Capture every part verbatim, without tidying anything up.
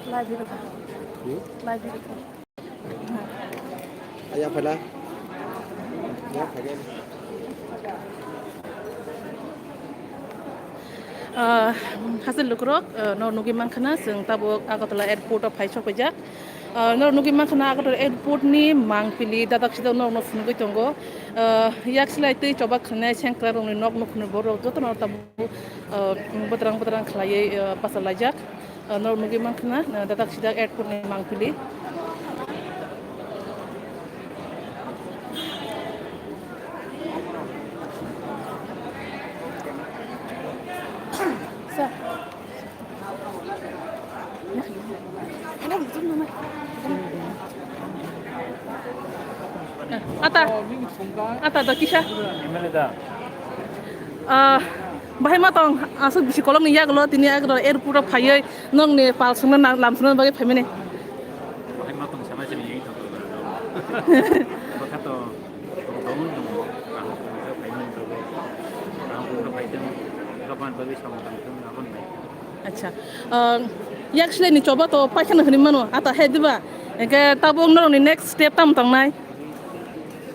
Live video kha. Hmm? Live video kha. Aya phala. Ya phala. Ah, hasil lukurok, ah, no nugwi mankha na, chwng tabuk Agartala airport o phai sok paijak. Ah, no nugwi mankha na, Agartala airport ni mangpili dadak sida no no phunugwi tongo. Ah, yak silai twi choba khwnai sengkra rokni nok nukhungni borok joto no tabuk, ah, bwdrang bwdrang khlaiwi, ah, bachalaijak. Ah, norok nugwi mankha na, ah, dadak sidak airport ni mangpili. Sa. Ata, ata da kisa. Ah, bahai ma tong, aswk bisi kolokni yagulo tini agra airport o phaiwi nokni pal songna na-, lam songna bagwi phaimani. Bahai ma tong sana sini yai tong. Baka to tong tong tong. Kaham tong phai tong. Kaham tong phai tong. Kapan bagwi samung tong tong, kapan bai. Acha. Ah, yak silai ni choba to paikha na hwnwi mano. Ata hai diba? Engke tabuk norokni next step tam tongnai?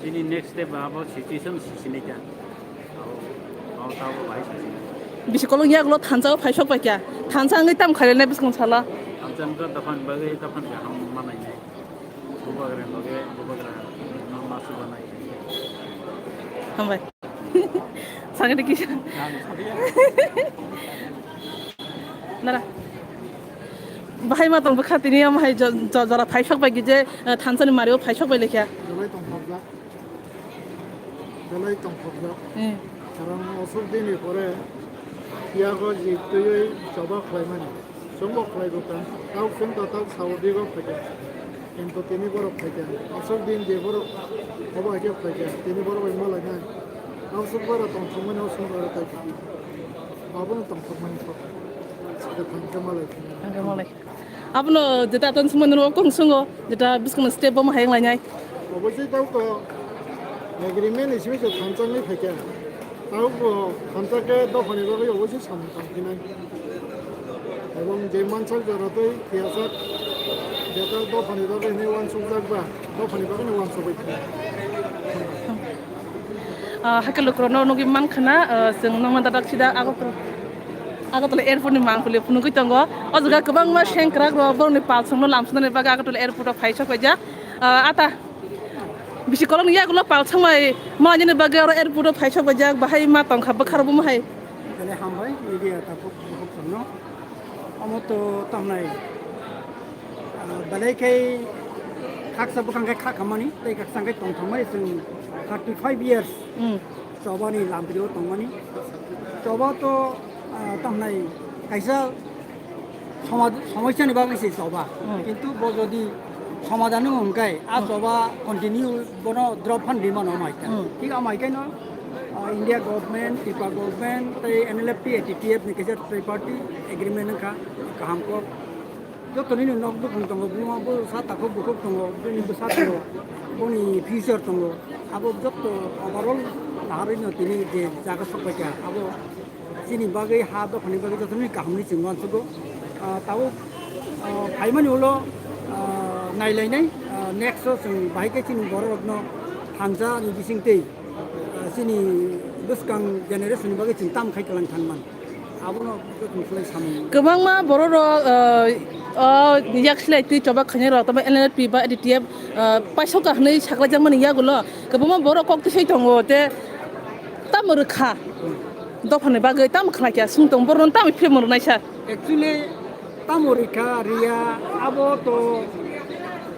Chini next step abo situation sisinai kha. Abo, abo tabo bahai sisinai. Bisi kolok yagulo thansa o phai sok paikha. Thansa wngwi tam khailai nai bwskang sala. Thansa wngkha dophani bagwi dophani kaham manai nai. Bubagra bagwi bubagra no ma subanai. Hambai. Sangdi kisa. Nara. Bahai ma tong bwkha tini omo hai jo-, jo-, jora phai sok bai gije, eh, thansa ni mario phai sok bai lekha. Belai tongthokjak. Belai tongthokjak. Hmm. Karon osuk dini pore yago jik twiwi choba khlaimani. Chwngbo khlai bwkha. Tau chwng to tau Saudi go phaikha. Kintu tini borok phaikha. Aswk din je borok obo haikhe phaikha. Tini borok bai malainai. Aswk bara tongthokmani aswk bara taikha. Abono tongthokmani kok. Sida thangkhe malai. Thangkhe malai. Abono jeta ton sumano kong sungo jeta biskang step bo mahai lainai. Obosai tau to agreement ni simi se thansa ngai phaikha. Tau bo thansa khe dophani bagwi obosai samung tangkhinai. Ebong je mansak jora tei phiyasak jeta dophani bagwi hinwi uansukjak ba, dophani bagwi no uansugwi thang. Ah, hakhe lukurokno nugwi mankha na, ah, chwng nokna dadak sida Agartala, Agartala airport ni mangpili phunugwi tongo. O jaga kwbangma sengkrak rok borokni pal songno lamsonani bagwi Agartala airport o phai sok paijak. Ah, ata bisi kolokni yagulo pal songmai manani bagwi oro airport o phai sok paijak, bahai ma tongkha bwkha rok bo hai. Belai hambai media takhuk bukhuk tongno. Omo to tamnai, ah, belai khe khaksa bwkhang khe kha khamani, tei khaksa khe tong thangmani chwng thirty five years. Hmm. Choba ni lamprio tongmani. Choba to, ah, tamnai kaisa somad-, somosyani bagwi se choba. Hmm. Kintu bo jodi somadan wng hwnkhe, a Hmm. choba continue bono drop phan rimano amai kha. Hmm. Thik amai khe no, ah, India government, Tripura government, tei N L F T, A T T F ni kaisa triparty agreement wngkha, kaham kok. Joto nini nok bukhung tongo, buma bo sa takhuk bukhuk tongo, bini bwsa tongo, boni future tongo. Abo joto overall naharwi no tini je jaga sok pai kha, abo chini bagwi ha dophani bagwi joto nini kaham ni chwng uansugo. Ah, tabuk, ah, phaimani ulo, ah, nailainai, ah, next o chwng bahai khe chini borok rokno thansa ni bising twi, ah, chini bwskang generation ni bagwi chwng tam khai kwlang thangman. Abono joto khlai samung. Kwbangma borok rok, ah, ah, yak silai twi choba khainai rok tamo N L F T ba A D T F, ah, paisok ka hwnwi saklaijakmani yagulo kwbangma borok kok tisai tongo te tamo rwkha dophani bagwi tamo khlai kha swng tong borok tamo film rwnai sa. Actually tamo rwkha riya abo to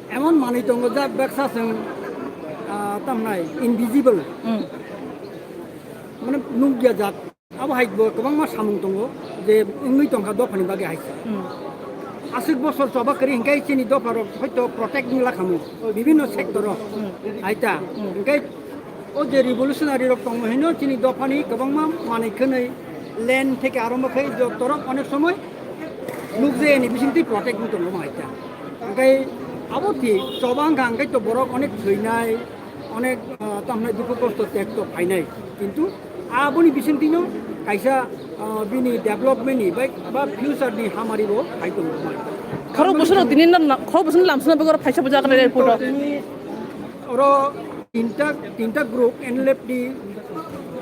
emon manwi tongo jak baksa chwng, ah, tamnai invisible. Hmm. Mane nukya jak. Abo hai bo kwbangma samung tongo je wngwi tongkha dophani bagwi hai se. Hmm. Aswk bosor choba kwrwi hwnkhe chini dopharok hoito protect wngla khamu bibinno sector o. Hmm. Hai ta. Hmm. Hwnkhe o je revolutionary rok tongma hino chini dophani kwbangma manwi khwnwi land theke arombo khai jotorok onek somoi nukjayani bisingtwi protect wng tongo hai ta. Hwnkhe abo thi choba wngkha hwnkhe to borok onek thwinai, onek, ah, tamhinai dukhu kosto tek to phainai. Kintu aboni bisingtwino kaisa, ah, bini development ni bai ba future ni hamari bo phai tongo. Khorok bwswk rok tini no, khorok bwswk no lamsina bagwi oro phaisa bujak airport o. Oro tinta, tinta group, N L F T,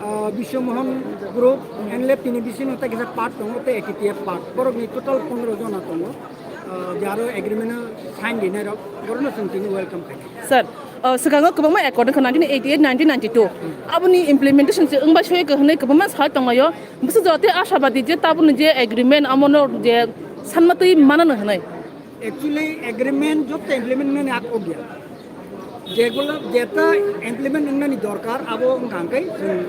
ah, Biswamohan group, N L F T ni bisingo tei kisa part tongo tei A T T F part. Borok ni total pondro jona tongo. Ah, je aro agreement o sign rinai rok, borok no chwng tini welcome khainai. Sir, ah, swkango kwbangma accord wngkha nineteen eighty-eight, nineteen ninety-two. Aboni implementation se wngbai soyakha hwnwi kwbangma sal tonglaio. Bwswk jora tei ashabadi je tabukni je agreement, amono je sanma twi manano hwnwi. Actually, agreement joto implement wngnani ak ogya. Jegulo jeta implement wngnani dorkar, abo wngkha hwnkhe chwng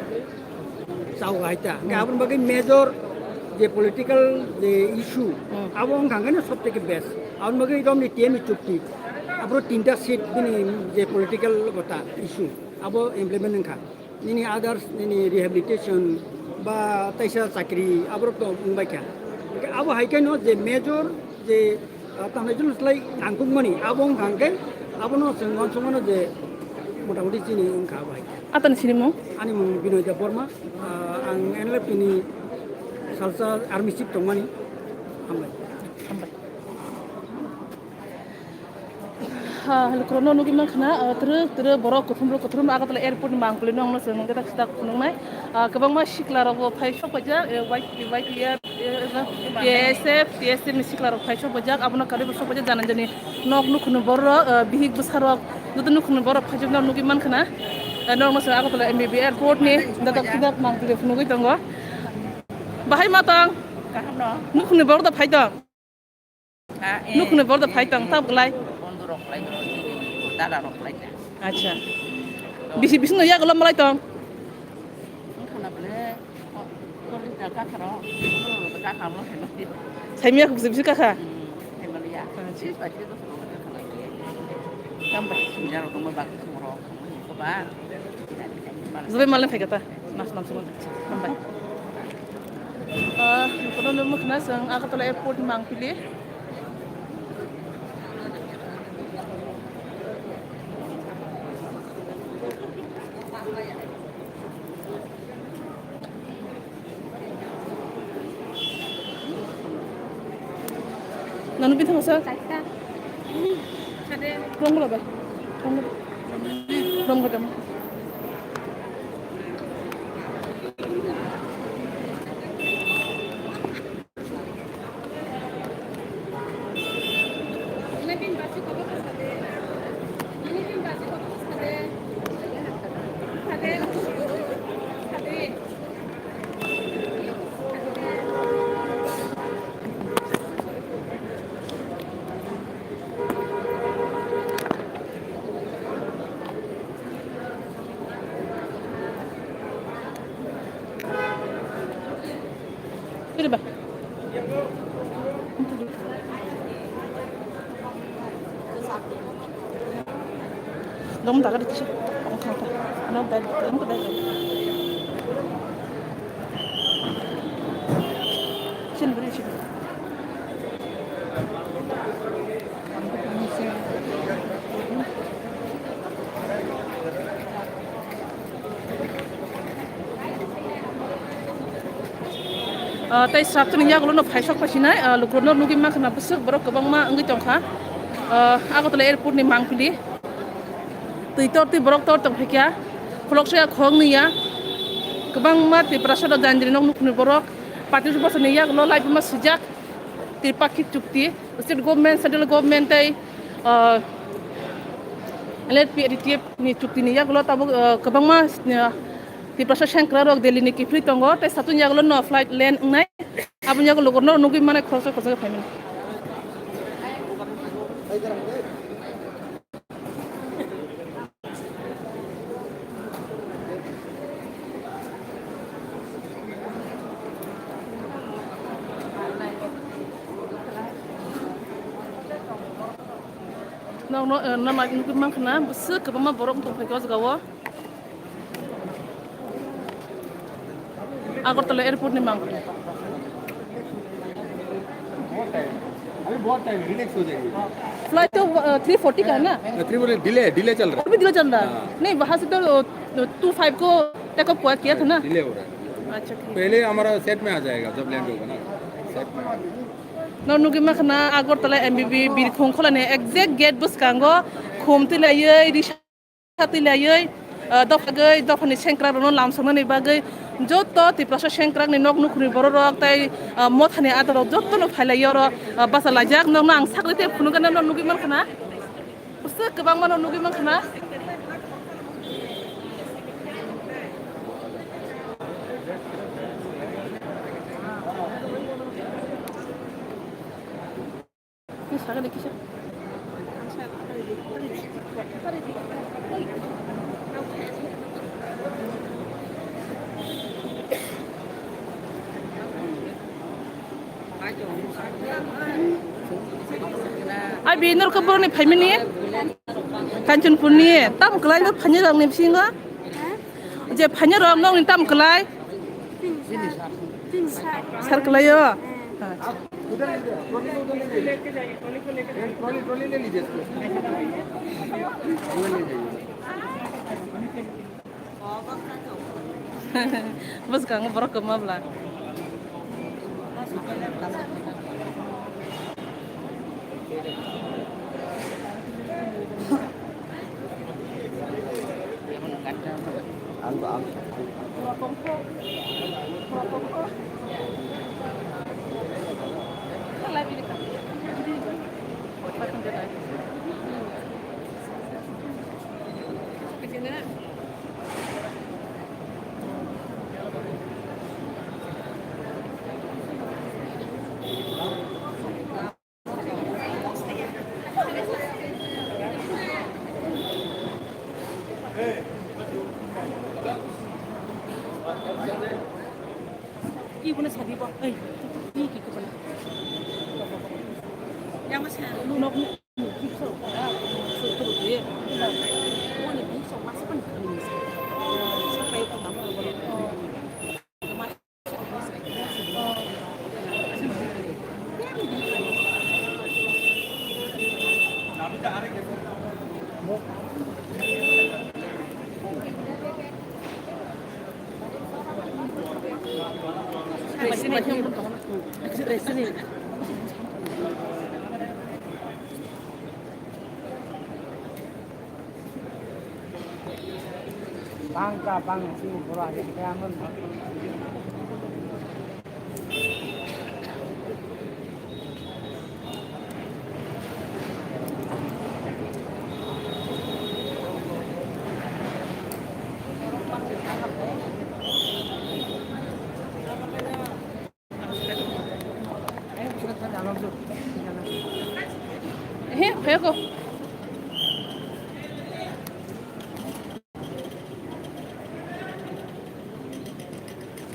chao hai ta. Hwnkhe aboni bagwi major je political je issue, Hmm. abo wngkha hwnkhe sob theke best. Aboni bagwi romni T M chukti. Abro tinta seat bini je political gota issue, abo implement wngkha. Nini others, nini rehabilitation ba taisa chakri aborok to wngbai kha. Abo hai khe no je major je, ah, tamo jil slai nangkuk mani abo wngkha hwnkhe abono chwng uansuk mano je motamoti chini wngkha abo hai khe. Atani sinimung? Ani mung Binoy Debbarma, ah, ang N L F T ni salsa army chief tongmani. Hambai. Hambai. Ha, lukurokno nugwi mankha na, ah, twrwk twrwk borok kuthumrok kuthumrok Agartala airport ni mangpili no ang no chwng nugwi tak tak phunuknai. Ah, kwbangma sikla rok bo phai sok paijak, eh, Y T F, eh, T S F, T S F ni sikla rok phai sok paijak, abono karwi bo sok paijak, jani jani nok nukhungni borok, ah, bihik bwsa rok, joto nukhungni borok phai sok no nugwi mankha na. Ah, nok no chwng Agartala M B B airport ni dadak kidak mangpili phunugwi tongo. Bahai ma tong? Kaham no. Nukhungni borok da phai tong? Ha, eh, Nukhungni borok da phai tong, tab glai. Bondhu rok lai, dada rok lai. Acha. Bisi, bisi no yagulo malai tong? Wngkha na bole, ko-, kolisa kakha rok, kakha rok. Saimia khukse bisi kakha? Hmm, saimaliya. Acha. Bisi bai, bisi rok kakha lai. Hambai. Saimia rok tongma bak, rok, ko ba. Zubai malai phai kata, nas nam sumon. Hambai. Ah, kono no mukna sang Agartala airport mangpili. Nanu bithang sa? Rong gula bai. Rong gula. Rong gula. Dong daga di sini. Ang kata, ano dai, ano dai. Sini beri sini. Ah, tei sraktwini yagulo no phaisok paisinai, ah, lukurokno nugwi mankha na bwswk borok kwbangma wngwi tongkha. Ah, Agartala airport ni mangpili twi tor twi borok tor tong phaikha, khuloksa ya khuloknwi ya, kwbangma Tiprasa rok jandri nok nukhungni borok patrish bosorni yagulo laibuma swijak Tripakhi chukti, state government, central government tei, ah, L F P, T T F ni chukti ni yagulo tabuk, ah, kwbangma, ah, Tiprasa sengkrak rok Delhi ni kiphilwi tongo, tei satun yagulo no flight land wngnai, aboni yagulo no nugwi manai khoroksa khoroksa khe phaimani. Nokno, eh, nama nugwi mankha na, bwswk kwbangma borok wng tongphaikha o jaga o. Agartala airport ni mang. अभी बहुत टाइम है, रिलैक्स हो जाएंगे। Flight तो, अ, three forty का है ना? Three forty delay, delay चल रहा है। अभी डिले चल रहा है। हाँ। नहीं, वहाँ से तो, अ, टू फ़ाइव को टेक ऑफ किया था ना? डिले हो रहा है। अच्छा, ठीक। पहले हमारा सेट में आ जाएगा जब लैंड होगा ना, सेट में। No nugwi mankha na Agartala M B B birkhong kholani exact gate bwskango khum twi laiwi, risa twi laiwi, ah, dopha gwi, dophani sengkrak rokno lamsoknani bagwi joto Tiprasa sengkrakni nok nukhungni bororok tei, ah, mothani adorok jotono phailaio oro, ah, bachalaijak. Nokno ang sakni tei phunukgana no nugwi mankha na. Bwswk kwbangma no nugwi mankha na. Abi norok boroni phaimani Kanchanpurni tam kwlai no phaini rokni bisingo je phaini rok nokni tam kwlai sar kwlaio. Bwskango borok kwma bla. Ibu na sadi ba, ei, ini kita pernah. Yang masih. Bangka bang sini pura ada kayaman. He, phego.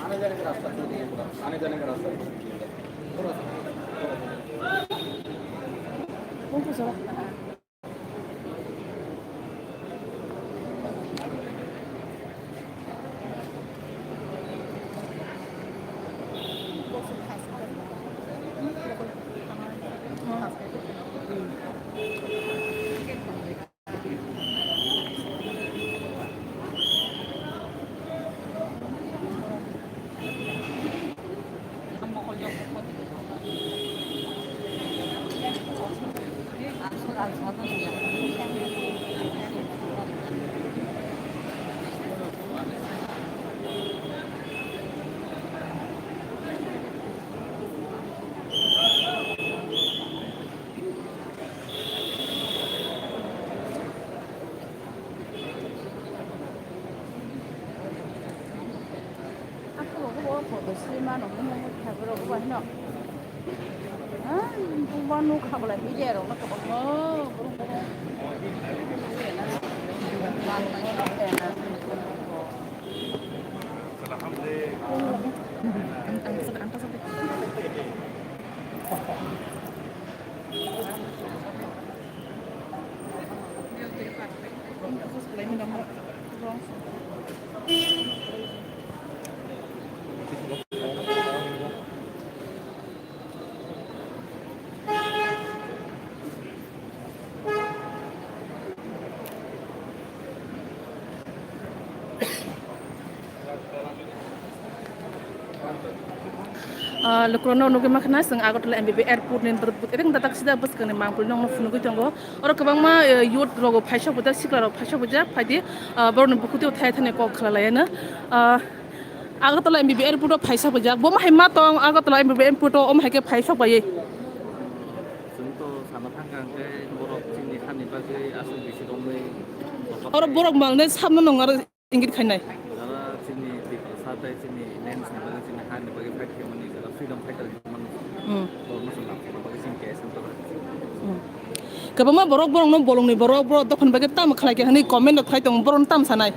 आने जाने का रास्ता खोल दिया पूरा, आने जाने का रास्ता खोल दिया। Ako bo bo photo si mano mo mo kha bro bo no. Ah, bo ba no kha bla media rok no to ko. Ah, lukurokno nugwi mankha na, chwng Agartala M B B airport ni bwrwk bwtwi dadak sida bwskangni mangpili nokno phunugwi tongo. Oro kwbangma, eh, youth rogo phaisok bujak, sikla rok phaisok bujak, phaidi, ah, borokni bukhuk twi thai thani kok khlailaiano. Ah, Agartala M B B airport o phaisok bujak. Bo ma hai ma tong Agartala M B B airport o, omo hai khe phaisok baiwi. Chwng to sana thangkha hwnkhe borok chini hani bagwi aswk bisi romwi. Oro borok malnai samno nong aro. Ingit khainai. Jara chini Tiprasa tei chini lands ni bagwi, chini ha ni bagwi fight khaimani jara freedom fighter hinwi mano. Hmm. Borokno chwng lamsokna bagwi chini K S M to. Hmm. Kwbangma borok borokno bolongni borok borok dophani bagwi tamo khlai khe hinwi comment rok khlai tongo, borokno tamo sanai.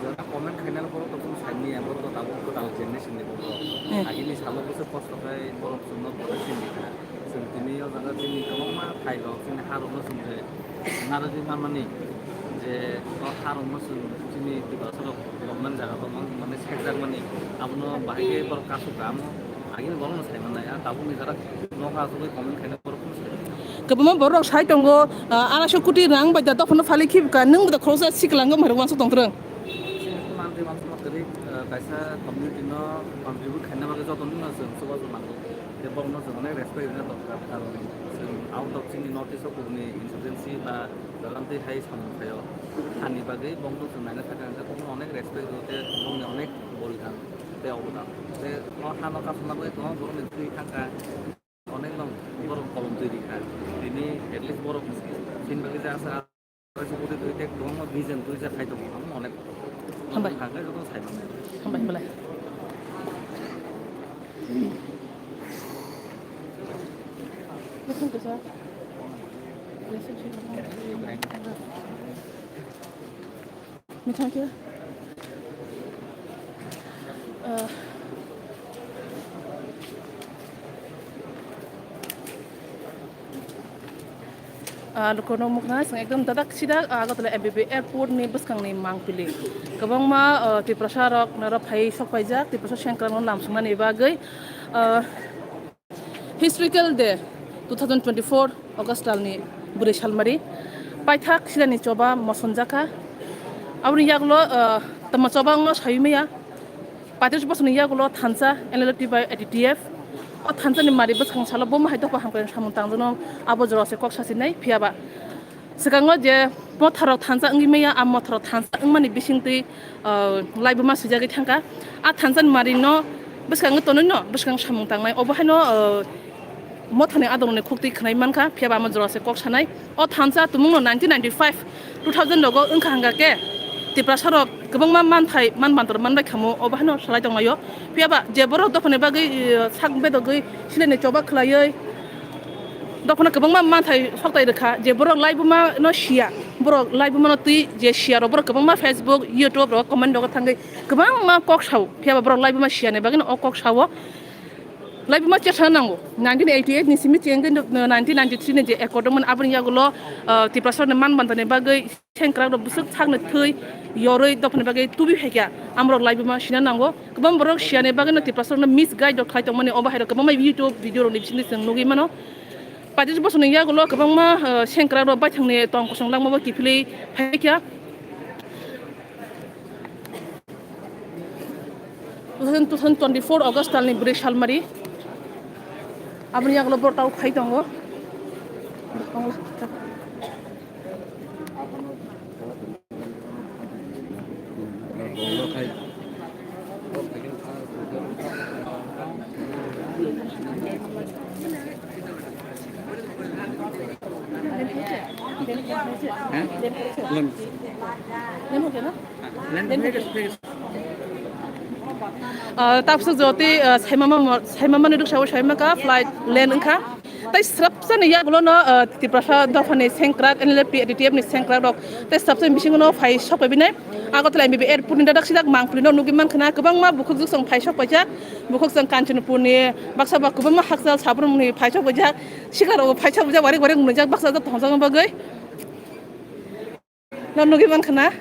Jara comment khainai borok to kunu saimanya, borok to tabuk kwtal generation ni borok. Hmm. Agini salo bwswk kosto khai borok chwngno protection di kha. Chwng tini o jaga chini kwbangma phairok chini harokno chwng je narwgwi manmani je o harokno chwng chini Tiprasa rok romani jaga tongmani sekjakmani abono bahai khe borok kasuk kha amo agini borokno sai mannai a tabukni jora nokha asugwi comment khaina borok phano sai mannai. Kwbangma borok sai tongo, ah, araisho koti rang bai da dophano phali khibka nwng bo da khoroksa sikla wngkha mairok uansuk tongtwrwng. Chini mantri uansukma kwrwi, ah, kaisa community no contribute khaina bagwi jotono chwng chubachu nango. Tei borokno chwng onek respect rwna dorkar, karon chwng out of chini North East o kubuni insurgency ba jagantwi hai samung khaio. Hani bagwi bongno chwng naina thangkha hwnkhe bongno onek respect rw tei bongni onek bolidan tei obodan. Tei o hano kasuna bagwi kwbangma borokni thwi thangkha, onek no borok kolom twi rikha. Tini at least borok chini bagwi je asa Kaisa bwtwi twi tek kwbangma vision twi je khai tongo, omo onek. Hambai. Hambai, hambai. Thank you. Ah, lukurok nukna, chwng ekdom dadak sida, ah, Agartala M B B airport ni bwskangni mangpili. Kwbangma, ah, Tiprasa rok noro phai sok paijak, Tiprasa sengkrak no lamsoknani bagwi, ah, Historical day, two thousand twenty-four August talni bwrwi salmari. Paithak silani choba mosonjakha. Aboni yagulo, ah, tamo choba wngno sawi maya. Paitris bosorni yagulo thansa N L T by A T T F. O thansani mari bwskang salo bo mahai dopha hamkrai samung tangjakno abo jora se kok sasinai phiyaba. Swkango je motharok thansa wngwi maya, a motharok thansa wngmani bisingtwi, ah, laibuma swijagwi thangkha. A thansani marino bwskango tonwino bwskang samung tangnai. Obo haino, ah, mothani adongni khuktwi khwnai mankha, phiyaba amo jorase kok sanai. O thansa tumungno nineteen ninety-five, two thousand rogo wngkha hwnkha khe Tiprasarok kwbangma manthai, man bantor manbai khamu, obo haino salai tonglaio. Phiyaba je borok dophani bagwi, eh, sak bedogwi sileni choba khwlaiwi, dophano kwbangma manthai soktai rwkha, je borok laibuma no siya, borok laibuma no twi je siya rok, borok kwbangma Facebook, YouTube rok comment rogo thangwi kwbangma kok sao, phiyaba borok laibuma siyani bagwi no o kok sao. Laibuma chesa nango, nineteen eighty-eight ni simi chengwi nineteen ninety-three ni je accord dongmani aboni yagulo, ah, Tiprasa ni man bantani bagwi sengkrak rok bwswk sakni thwi yorwi dophani bagwi tubi phaikha, amrok laibuma sina nango. Kwbang borok siyani bagwino Tiprasarokno misguide rok khlai tongmani, obo hairok kwbangma YouTube video rokni bisingtwi chwng nugwi mano. Paitris bosorni yagulo kwbangma, ah, sengkrak rok baithangni tong kosong langmabo kiphilwi phaikha. Two thousand, two thousand twenty-four August talni bwrwi salmari. Aboni yagulo borok tabuk phai tongo. Ah, tapsuk jotwi, ah, saimama mo-, saimamani rwksawo saimaka flight land wngkha. Tai srapsani yagulono, ah, Tiprasa dophani sengkrak, N L F P, A T T F ni sengkrak rok tai srapsani bisingono phai sokphaibinai. Agartala M B B airport ni dadak sidak mangpilino nugwi mankha na, kwbangma bukhuk jwksong phai sokpaijak, bukhuk jwng Kanchanpur ni, baksa ba kwbangma hakchal Sabrum ni phai sokpaijak, sikla rok phai sokpaijak, warik warik mwnwijak baksa jak thongjakna bagwi. No nugwi mankha na,